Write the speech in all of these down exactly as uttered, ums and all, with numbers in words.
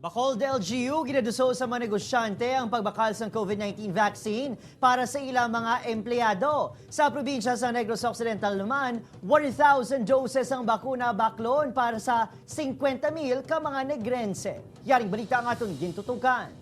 Bacolod L G U, ginaduso sa mga negosyante ang pagbakal sang COVID nineteen vaccine para sa ilang mga empleyado. Sa probinsya sa Negros Occidental naman, one thousand doses ang bakuna baklon para sa singkwenta mil ka mga Negrense. Yaring balita ang aton gintutukan.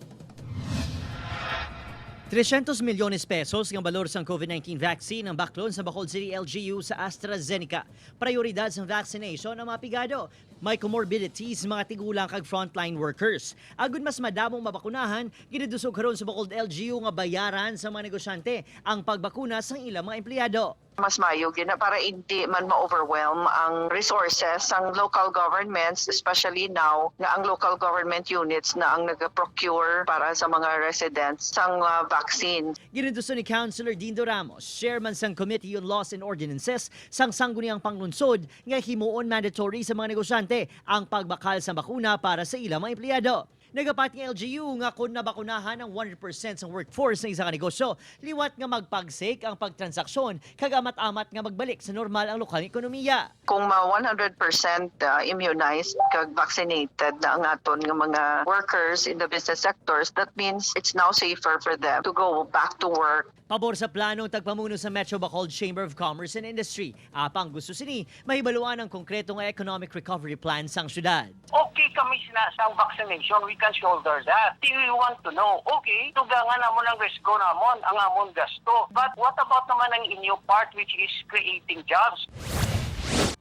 Trescientos milyones pesos nga balor sang COVID nineteen vaccine ang baklon sa Bacolod City L G U sa AstraZeneca. Prioridad sang vaccination ang mga pigado, may comorbidities, mga tigulang kag frontline workers. Agud mas madamo mabakunahan, ginadusog karon sa Bacolod L G U nga bayaran sa mga negosyante ang pagbakuna sang ilang mga empleyado. Mas mayo gina para hindi man ma-overwhelm ang resources sang local governments, especially now nga ang local government units na ang nag-procure para sa mga residents sang, ah, vaccine. Ginuduso ni Councilor Dindo Ramos, chairman sang Committee on Laws and Ordinances sang Sangguniang Panglungsod, nga himuon mandatory sa mga negosyante ang pagbakal sa bakuna para sa ilang mga empleyado. Nagapati ang L G U nga kon nabakunahan ang one hundred percent sa workforce sa isa ka negosyo, liwat nga magpagsik ang pagtransaksyon kag amat-amat nga magbalik sa normal ang lokal nga ekonomiya. Kung ma one hundred percent, ah, immunized kag vaccinated na ang aton nga mga workers in the business sectors, that means it's now safer for them to go back to work. Pabor sa planong tagpamuno sa Metro Bacolod Chamber of Commerce and Industry, apang gusto sini mahibaluan ang konkreto nga economic recovery plan sang syudad. Okay kami sina sa vaccination, we can shoulder that. Di we want to know, okay, dugangan namon ang risgo namon, ang amon gasto. But what about naman ang inyo part, which is creating jobs?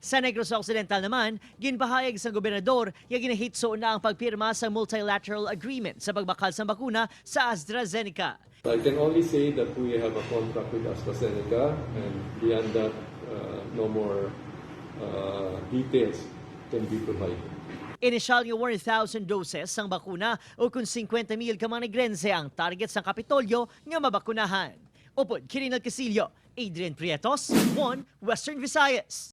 Sa Negros Occidental naman, ginpahayag sang gobernador nga ginahitso na ang pagpirma sa multilateral agreement sa pagbakal sang bakuna sa AstraZeneca. I can only say that we have a contract with AstraZeneca, and beyond that, uh, no more, uh, details can be provided. Inisyal nga one thousand doses sang bakuna o kon singkwenta mil ka mga Negrense ang target sang Kapitolyo nga mabakunahan. Upod kini nagkasilyo, Adrian Prietos, One Western Visayas.